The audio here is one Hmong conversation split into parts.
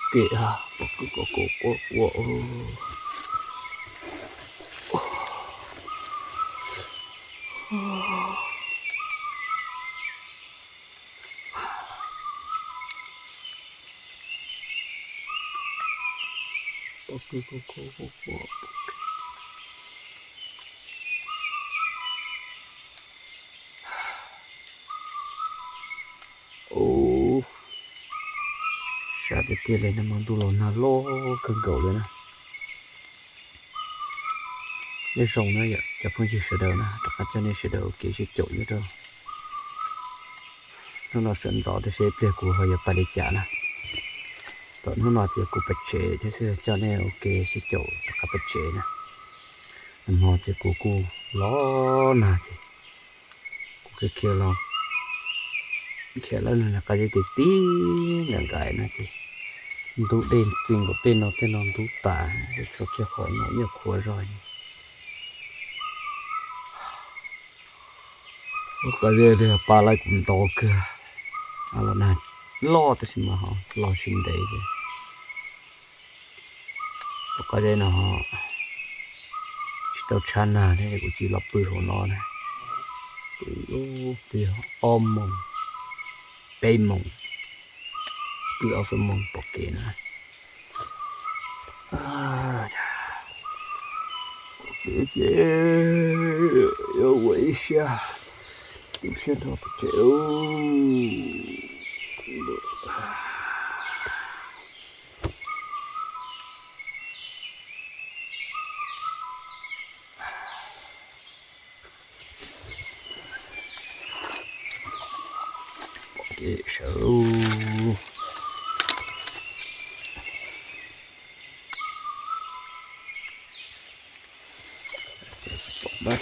Pom kev, pom kev kom kuv quaj quaj. Pom kev kom kuv quaj quaj. Ub, sab tiag tiag li, nag hmo ntuj los nag loj kawg nkaus li na. Nyob zoo na yom cov phooj ywg sawv daws na, rov qab coj nej sawv daws ua ke sib caum nyob rau hnub no sawv ntxov, tiam sis ib pliag kuv ho yuav pais li cas na. Tom hnub no ces kuv pais tsev thiab xwb, coj nej ua ke sib caum rov qab pais tsev na. Nag hmo ces kuv kuj los nag ces kuv khiav khiav los, khiav lawm nag qab zeb ces tib nqaim nqaim no ces ntub dej txi nkaus tej no tej no ntub tas, tso kiag qhov no ib nyuag qhuav zog. Lub qab zeb pa laib kuv ntau kawg, los nag loj tab sis mas ho los tsis ntev li. Lub qab zeb no tsis tau tshab nag thiab kuv tsis los pw hauv no na. Pw, pw ob moos, peb moos, pw ob xuab moos pom kev na. Ces yuav ua ib siab, ib siab rau pem tsev. Pom kev sawv. Tub, pom kev lawm,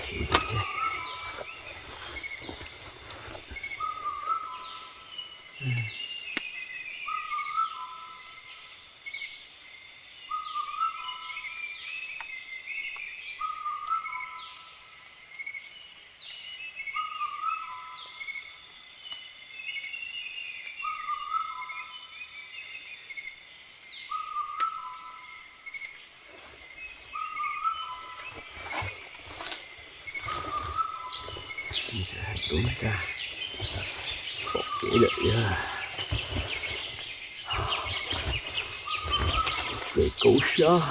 pem kaum sab.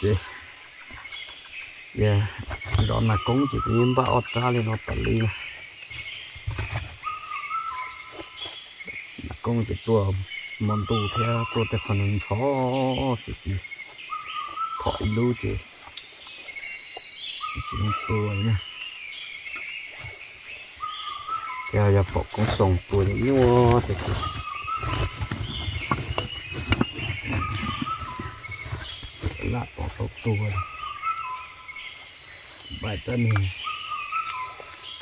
Ces, ces zov nas koob ces kuv yeej npaj ob rab li no tas li na. Nas koob ces tuaj hmo ntuj thiab tuaj tej qhov ntxhov xwb ces phom ib lub ces tsis tua li na. Ces yog pom koob xoo tua ces nyuaj tiag tiag. Lam pom tau tua li. Npaj rab niag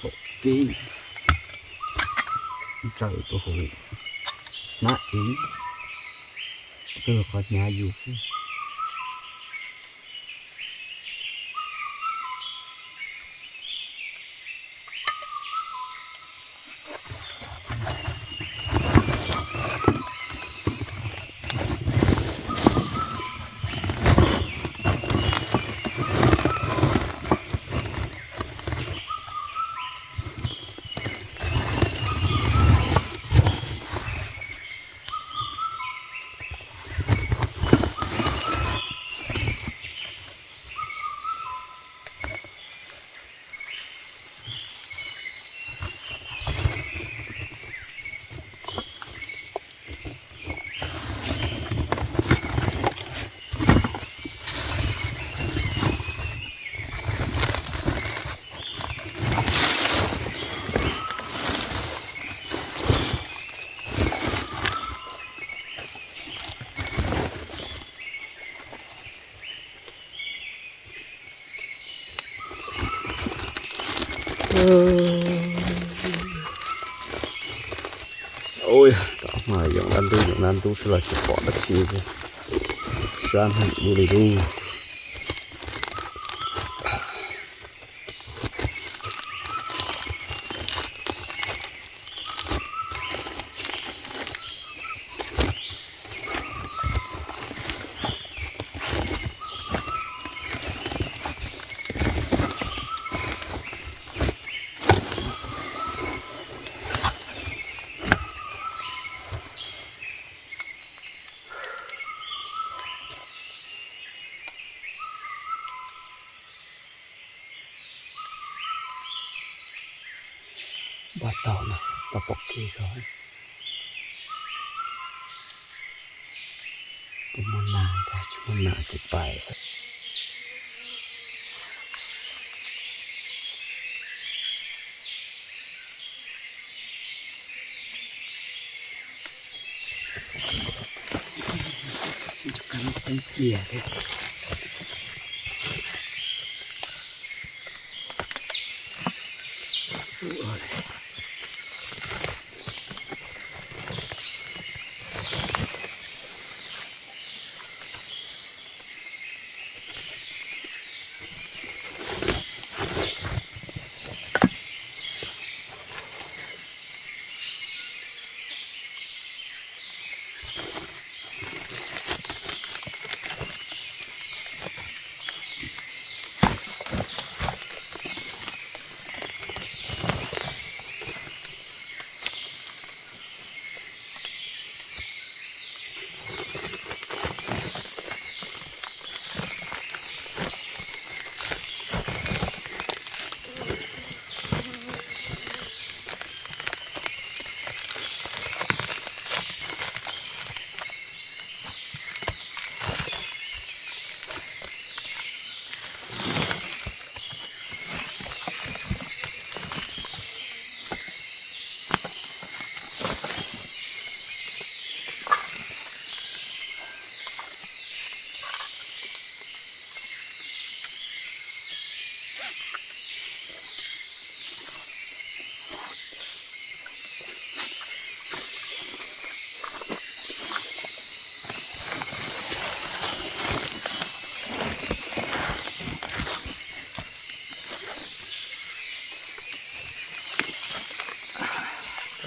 phaum kib ntsaws rau hauv hnab ib, twb qhov hnyav yus xwb. Ua, tau mas yoov dab ntub yoov dab ntub xwb los tsis pom dab tsi li. Sab heev li lub. Npaj tau na, tau pom kev zog. Puas muaj nas, tsis muaj nas ces pais xwb. Qab qeeb cia thiab.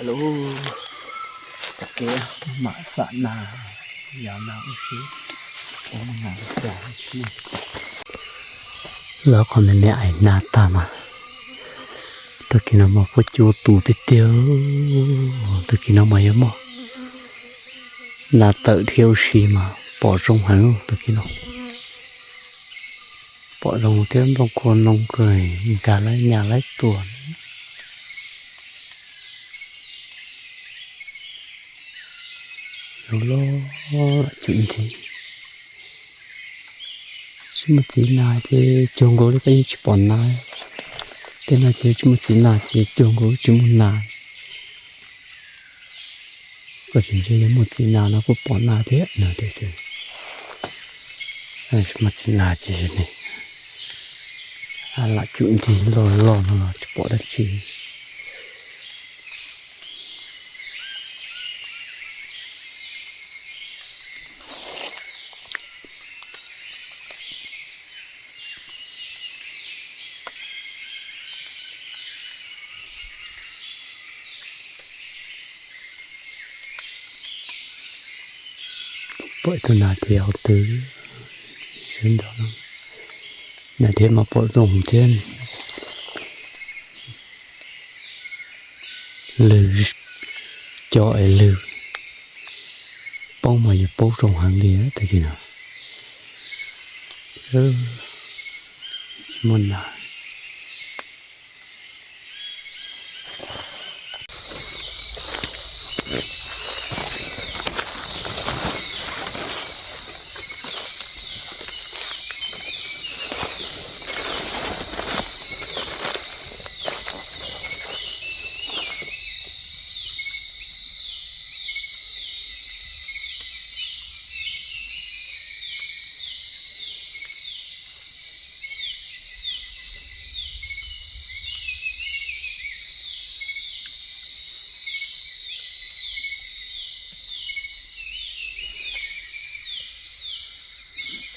Lub, ua ke mam xam nas, yog nas ua si, ua nas cas. Los qhov me me ais nas tag mas, tag kis no mas puab cua tus tiag tiag, tag kis no mas yuav muaj nas tawm thiab ua si mas pom zoo heev tag kis no. Pom zoo thiab nplooj kua noo kawg, nkag laib nyas laib tuaj. Loj loj lam cum nrig. Tsis muaj txiv nas ces cuag nkaus li koj yeej tsis pom nas. Tej no ces tsis muaj txiv nas ces cuag nkaus tsis muaj nas. Koj tsis ntsia yog muaj txiv nas no kuj pom nas thiab no tiag xwb. Tsis muaj txiv nas ces lam cum nrig loj loj no los tsis pom dab tsi. Pom ib tug nas dhia hauv twg, sawv ntxov, nas dhia mas pom zoo thiab. Lwg, co es lwg, paub mas yus paub zoo heev li tag kis no. Tsis muaj nas.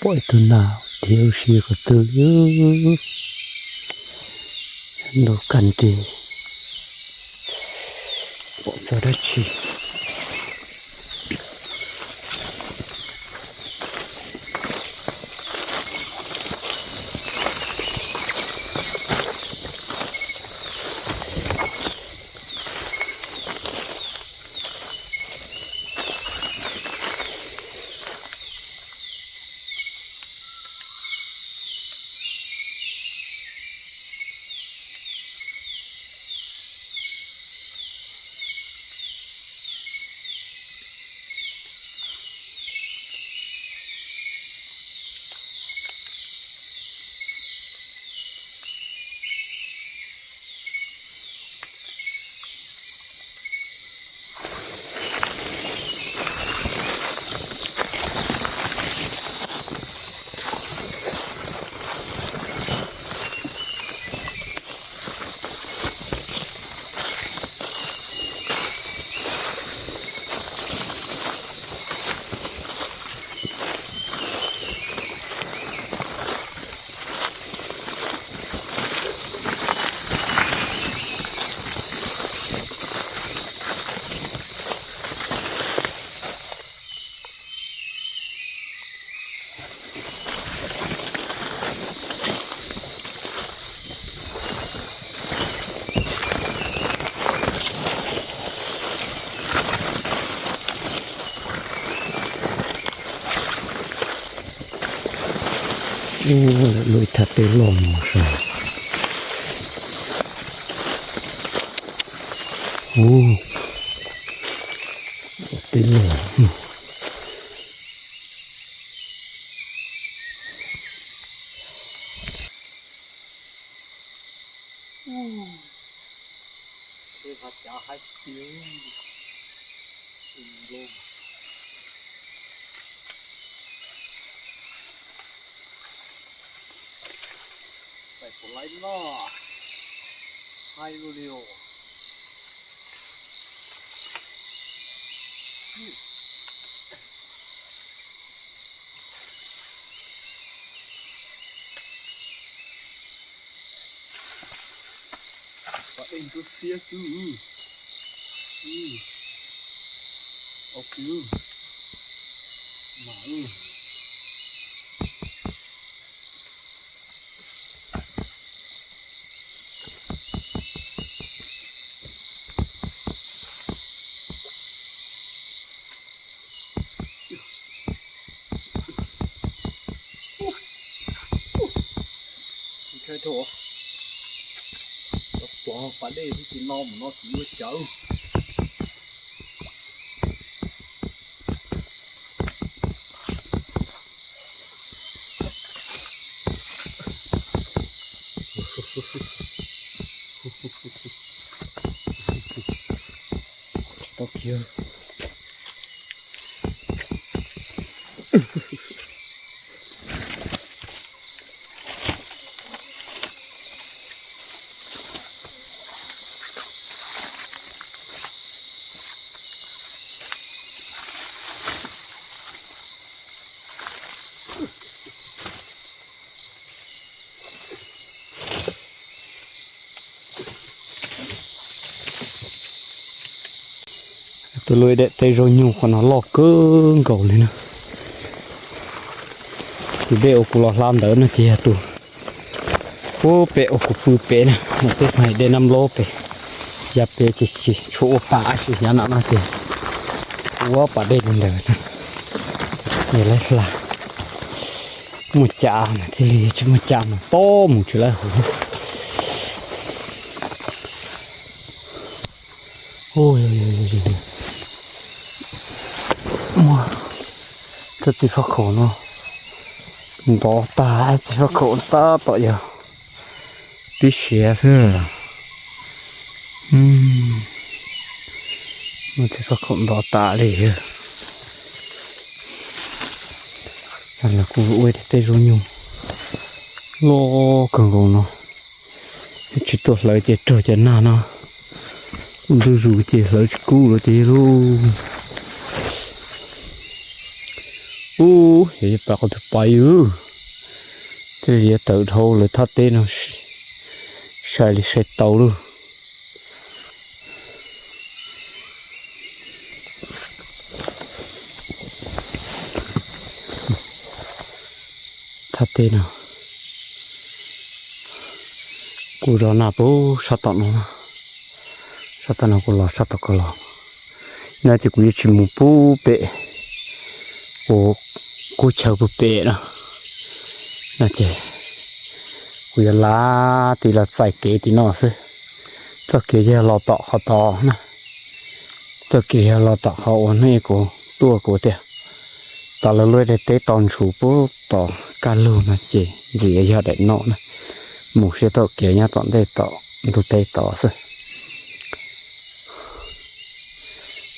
Pom ib tug nas dhia ua si qhov twg, ntaus kas nrig, pom txog dab tsi. Ub, lawv luaj ib thaj teb loj no sav. Ub, teb loj. Pais puas laib noj, hais lus li os. Pom dej ntsuab xiab xwb. Au kwv, mam. Dej tsis no mus no tsis muaj cawv. Tau kiag. Tus lub daim teb zaub nyuj qhov no loj kawg nkaus li na. Tus dej uas kuv los hla ntawd no ces yog tus puag pem uas kuv pw pem na, no tej hais dej Nab Nplaub pem. Yav pem ces tsis tshua ua pas, tab sis yav no no ces ua pas dej li ntawd na. Yog lawv hla, muaj cas mas thiaj li, tsis muaj cas mas pob mus tsis lawv hauv. Muaj txoj txiv faj khaum no ntov tag, txiv faj khaum tab tom yog pib siav xwb. Muaj txiv faj khaum ntov tas li. Los kuj ua tej teb zaub nyuj loj kawg nkaus no. Tsis tuaj hlawv ces rog ces nag no ntub zus ces hlawv tsis kub lawm ces lub. Ub, yog yuav pais qhov twg pais ub. Thiaj li yuav tawm dhau lawv thaj teb no, sai li sai tau lauj. Thaj teb no kuj zov nag puag sab tom no, sab tom no kuj los sab tom ko los. No ces kuv yuav tsis mus puag pem uas qub chaw puag pem no, no ces kuv yuav lav tiv los txais kev tim no xwb. Txoj kev yog los tom qhov tod na, txoj kev yog los tom qhov uas nej kuv tuaj kuv tias tom lawv lub daim teb tau ntshuv puag tom kaj lug no ces ntxim yog daim no na, mus siab thaum kev nyob tom ntej tom ntug teb tod xwb.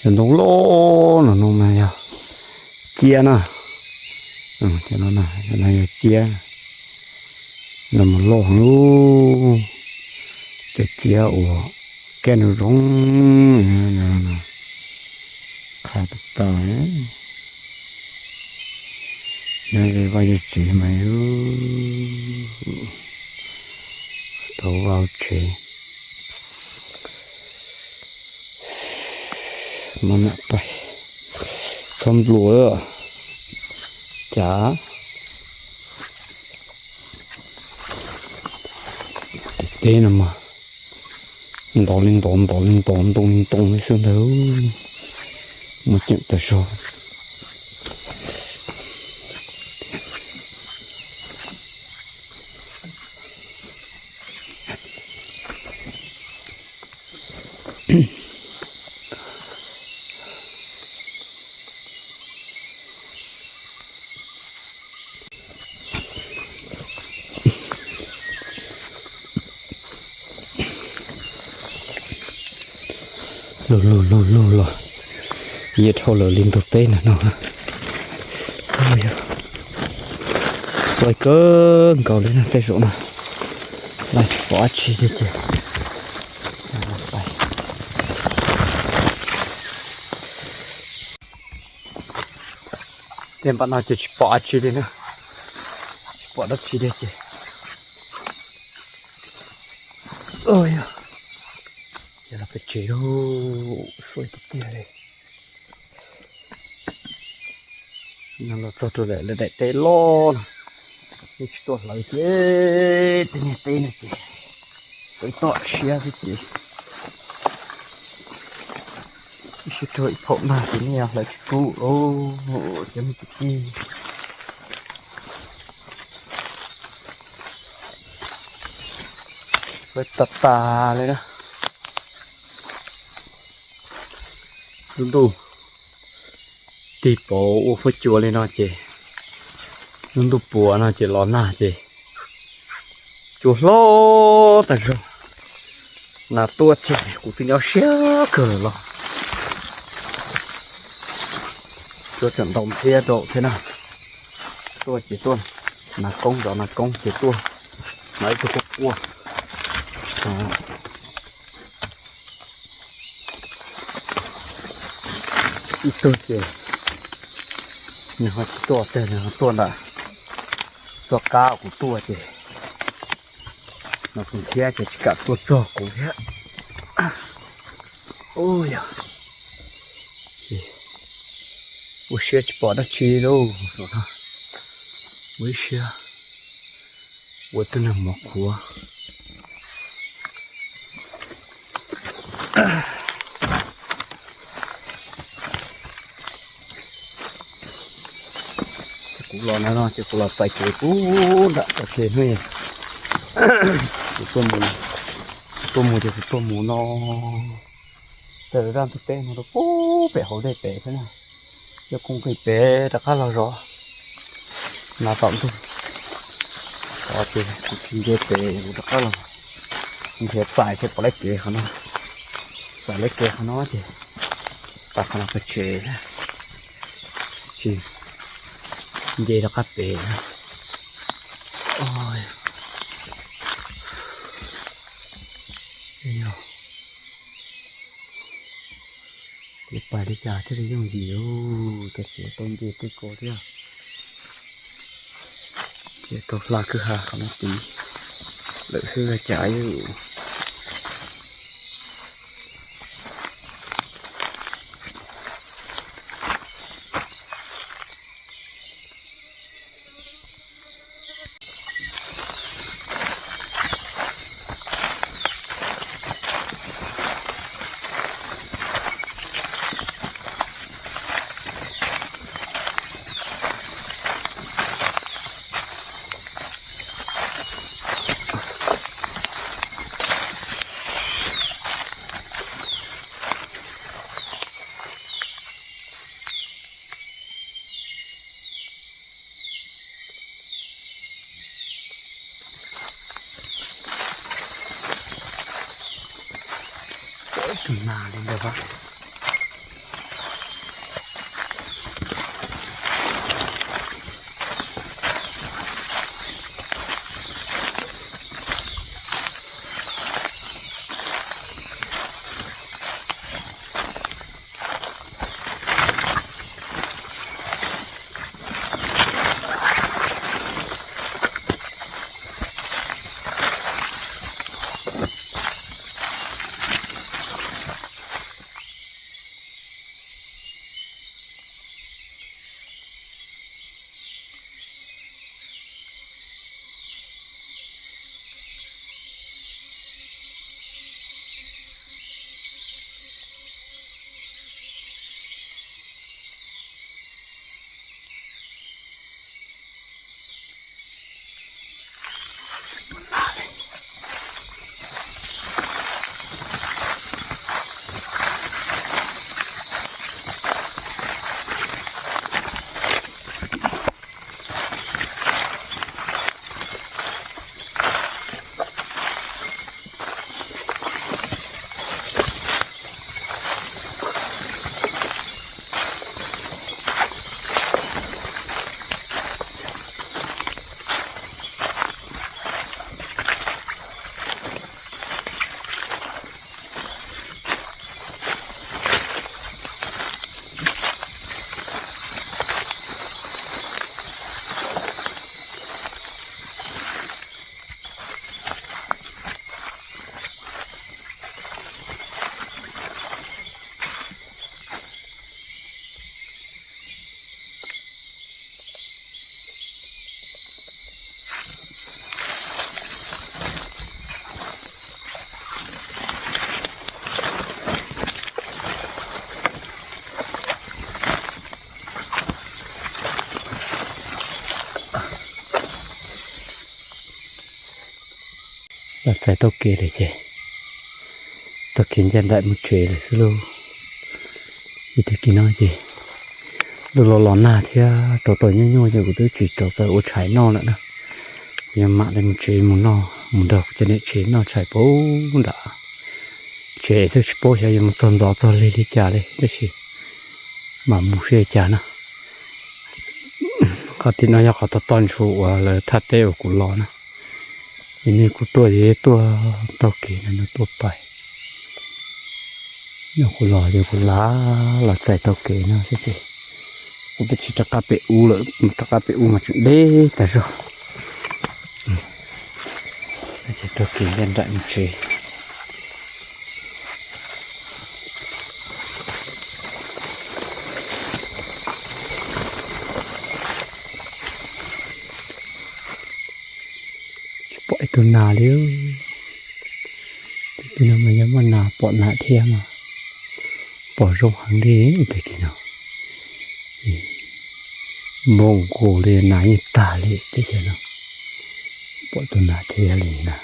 Cov ntoo loj no no mas yog ciab na, cov no yog ciab, no mas loj heev, cov ciab uas kab no zoo, qha tag tag, nyob ze vaj ze tsev mas tau vaj tsev. Mab nam pais txhob nplua lawm. Cas teb no mas ntov li ntov, ntov li ntov, ntoo li ntoo li xwb ntag. Muaj ceem tas zog. Lug lug lug lug los, yam dhau lawm li ntug teb ntawm no. Xuav kawg nkaus li no tej zaum no. Lawv tsis pom dab tsi li ces. Tej npam no ces tsis pom dab tsi li na, tsis pom dab tsi li ces. Ces los pem tsev lauj, xuav tiag tiag li. No los txog rau lawv daim teb loj no, nej tsis tuaj hlawv ces tej niag teb no ces peb toj siab xwb ces ib sij raug ib phaum nag ces nej hlawv tsis kub lauj cov me kwv tij. Peb tag tas li na. Lub ntuj tig pauv ua huab cua li no ces, lub ntuj puas no ces los nag ces cua hlob tag zog. Nas tuaj thiab, kuv twb nyob siab kawg lawm los cua tseem ntaus ntxhiab rau thiab na. Tuaj ces tuaj, nas koob zov nas koob ces tuaj, mas ib tug quaj quaj. Ib tug ces nws ho tsis tuaj teg, nws ho tuaj ntawm txoj qab uas kuv tuaj ces, no kuv ntxhiab ces tsis kam tuaj txog kuv thiab. Ua yog, ua siab tsis pom dab tsi lauj, ua ib siab ua tej neeg mov qhuav. Ces kuv los no no ces kuv los txais kev pub nram txoj kev hnub, kuv tuaj mus, tuaj mus ces kuv tuaj mus no, raws zaj ntug teb no rau pub pem hauv dej pem thiab na, coj koob nqis pem rov qab los zov nas tom ntug. Qhov ces kuv tsis nce pem, kuv rov qab los nrhiav txais thiab pom lawv kev qhov no, txais lawv kev qhov no ces tau qhov no pem tsev, tsis nce rov qab pem. Yog, ces pais li cas thiaj li yooj yim, tab sis tau nce tej ko thiab, ces tau hla kwj ha qhov no tid lawm xwb cas yus. Tus nas li ntawd. Los txais tau kev lawm ces, tau kev ncaj nraim mus tsev lawm xwb lauj. Ces tag kis no ces ntuj los los nag thiab rau tau nyuaj nyuaj ces kuv twb tsis rau txawj ua tshais noj lawm na. Kuv yuav mam li mus tsev mus noj, mus nrog kuv cov niam tsev noj tshais puag nram tsev xwb, tsis paub xyov yuav mus txog ntxov txog lig li cas li tab sis mam mus seb cas na. Qhov tim no yog qhov toj toj ntshua uas lawv thaj teb uas kuv los na. Ces nej kuv tuaj ces tuaj taug kev no tuaj pais. Yog kuv los ces kuv lam los txais taug kev no xwb ces kuv twb tsis rov qab pem ub lawm, rov qab pem ub mas tseem deb tas zog. Ces taug kev ncaj nraim mus tsev. Tsis pom ib tug nas li. Tag kis no mas yog muaj nas pom nas thiab mas pom zoo heev li tag kis no. Npoo nkaus li nas yeej tag li teb chaws no, pom tus nas thiab li na.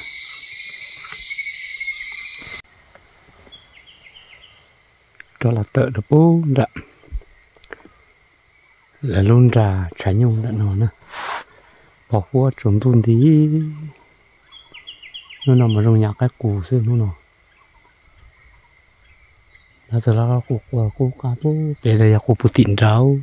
Rov los tawm rau puag nram lawv lub nra tshav nyuj nram no na, pos huab tsaus ntuj nti. Hnub no mas zoo nyam qaib qus xwb hnub no. Lawv txawm los qus quas qub qab pub pem los yog qus puag tim nraud.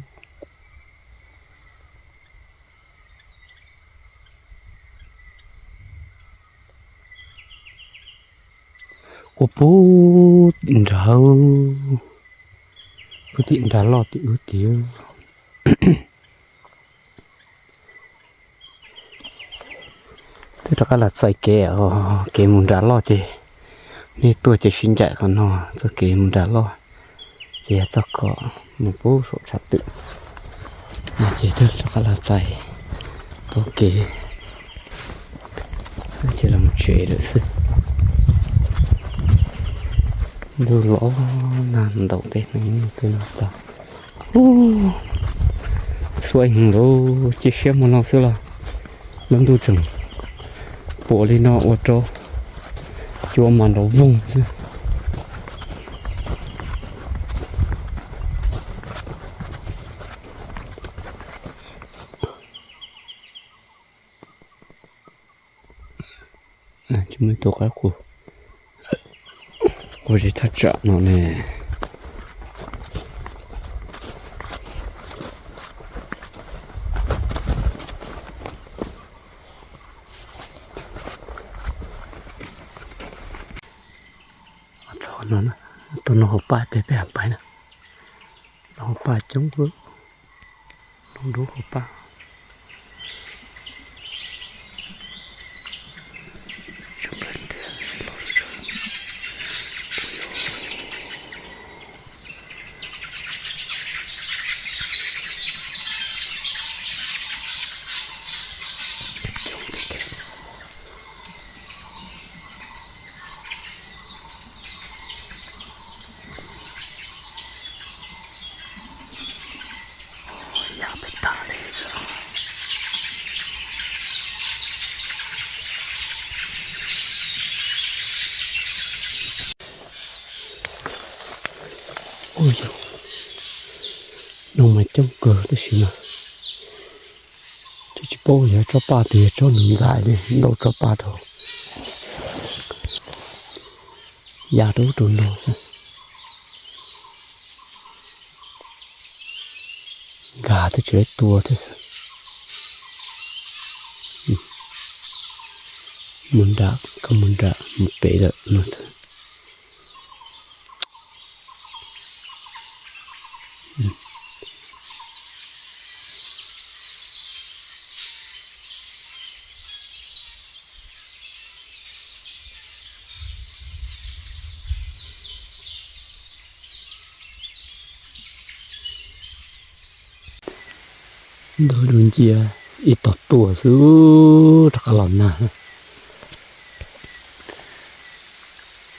Qus puag tim nraud, puag tim nrad loj tim ub tid. Twb rov qab los txais kev, kev mus nram loj ces nej tuaj ces sib ncaim qhov no, txoj kev mus nram loj ces yog txoj kom mus pub saum tshav twm no ces twb rov qab los txais tau kev ces los mus tsev lawm xwb. Ntuj los nag ntaus tej hneev tej no tag. Xuav heev lauj, cia siab hmo no xwb los lub ntuj tseem puas li no ua rau cua mas nrov voog xwb. Tsis muaj ib tug qaib qus quaj ze thaj tsam no ne. Txog no, tau no hauv paj peb peb pais na, no hauv paj coob, no dub hauv paj. Yam peb tag li xwb. Ua yog no mas coob kawg tab sis mas tsis tsis paub yog tsob paj twg yog tsob nws ntxais li ntau tsob paj rau ya rau ub rau no xwb. Nkag twb tsis lawv tua thiab xwb. Mus nram, koj mus nram mus pem lawm no xwb. Ntuj dub nciab ib tog tuaj xwb, rov qab los nag.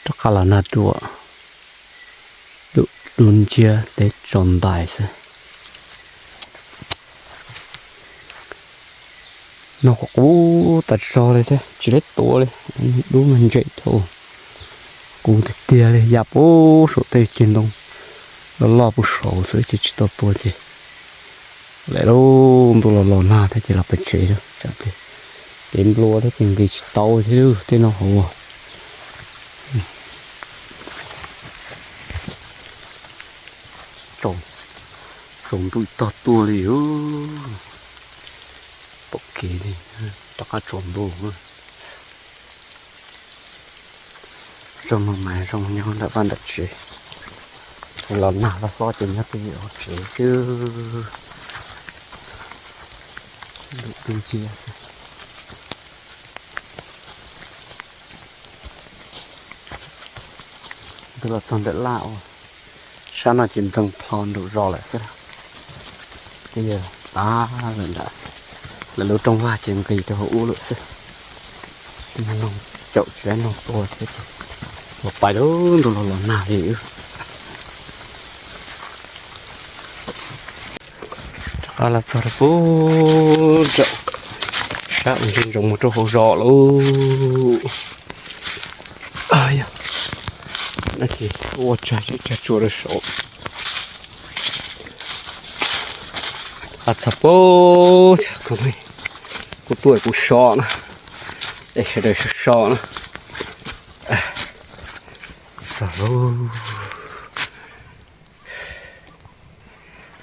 Rov qab los nag dua, dub nciab teb tsaus ntais xwb. No qub qub tas zog li thiab tsis lawv tua li, dub mas ntse dhau. Qus tiag tiag li ya puag saum tej ceg ntoo, Loj loj puag saud xwb ces tsis tau tua ces lawm lauj, ntuj los los nag thiab ces los pem tsev lawm. Tsam pem kev nplua thiab ces nqis tsis tau thiab tej no hauv. Tsaus ntuj tog tuaj li. Pom kev li, rov qab tsaus ntuj. Zoo no mas zoo nyob nram vaj nram tsev, los nag los hlob ces nyob twj ywm hauv tsev xwb. Dub dub nciab xwb. Ntawm los txog ntawm laj ua, sab no ces ntxeev plho nraum zos lawm xwb. Twb yog tab lawm nram lawv lub rooj vag ces nqis rau hauv ub lawm xwb. Twb yog noog caum tsis tau noog tua thiab ces ua pais lub ntuj los los nag li. Rov qab los txog rau puag nram sab uas ntsia ntsoov mus rau hauv zos lauj. Yog no ces ua tsag zeb tsag tsuag rau saud. Rov qab txog puag, kuv tuaj kuv so na, es sawv daws so so na. Txog lauj.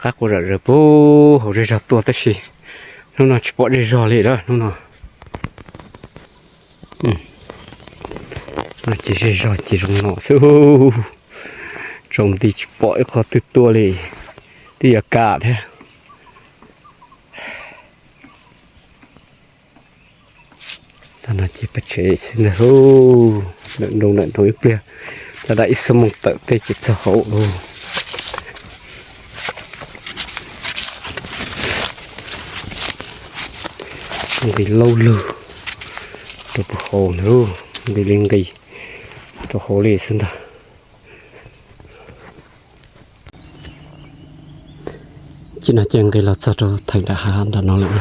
Qab quas zom zaws puag hauv zej zog tuaj tab sis hnub no tsis pom zej zog li lawm hnub no. No ces zej zog ces zoo no xwb. Tsaus nti tsis pom ib qho twg tuaj li, twb yuav kam thiab. Tag no ces peb tsev xwb ntag lauj. Lawm nroo lawm nroo ib pliag, lawm dab ib xuab moos tawm tej ces txog hauv lauj. Nqis lauj lug rau puag hauv ntag lauj, nqis li nqis rau hauv li xwb ntag. Ces no ces nqis los txog rau theem nram hav nram no lawm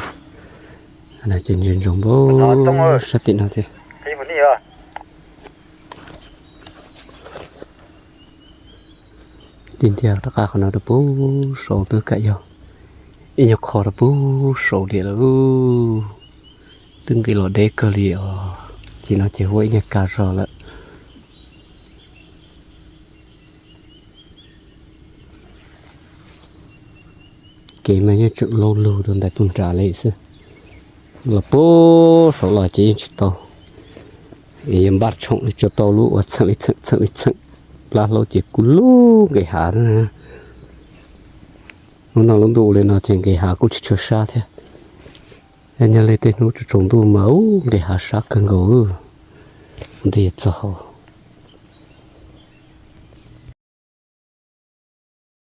na. Ces ntsia ntsoov npaum sab tim no thiab. Tig ntiag rov qab qhov no rau puag saud twb kam yog ib nyuag qho rau puag saud diam lawm. Twb nqis los deb kawg li os. Ces no ces hu ib nyuag kav zog lawm. Kev mas yeej tseem lauj lug rau ntawm puag nrad li xwb. Los puag saud los ces yeej tsis tau, es yog npaj tshoom li tsuas tau lub uas txheem li txheem txheem li txheem, plab hlaub ces kub lug nqis hav xwb. Hnub no lub ntuj ua li no ces nqis hav kuj tsis tshua sab thiab. Yog nyob li tej hnub tsaus ntuj mas ub nqis hav sab kawg nkaus. Ua ntej yuav txog hauv